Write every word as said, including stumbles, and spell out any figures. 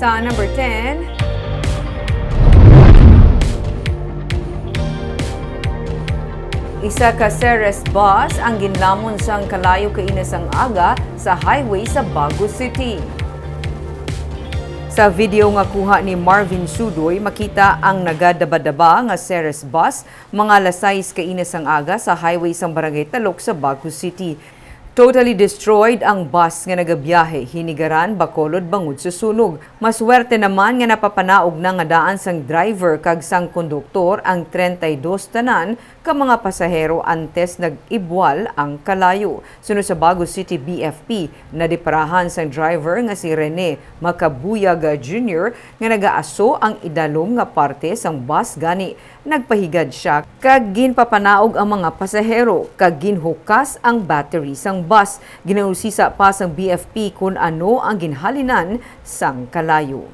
Sa number ten, isa ka Ceres bus ang ginlamon sang kalayo kaina sang aga sa highway sa Bago City. Sa video nga kuha ni Marvin Sudoy, makita ang nagadabadaba nga Ceres bus mga alas sais kaina sang aga sa highway sang Barangay Talok sa Bago City. Totally destroyed ang bus nga nagabiyahe hinigaran Bacolod bangod sa sunog. Maswerte naman nga napapanaog na nga daan sang driver kag sang konduktor ang treinta y dos tanan ka mga pasahero antes nag-ibwal ang kalayo. Suno sa Bago City B F P, nadiparahan sang driver nga si Rene Macabuyag Junior nga nagaaso ang idalom nga parte sang bus gani nagpahigad siya kag ginpapanaog ang mga pasahero kag ginhukas ang battery sang bus. Ginausisa pa sang B F P kon ano ang ginhalinan sang kalayo.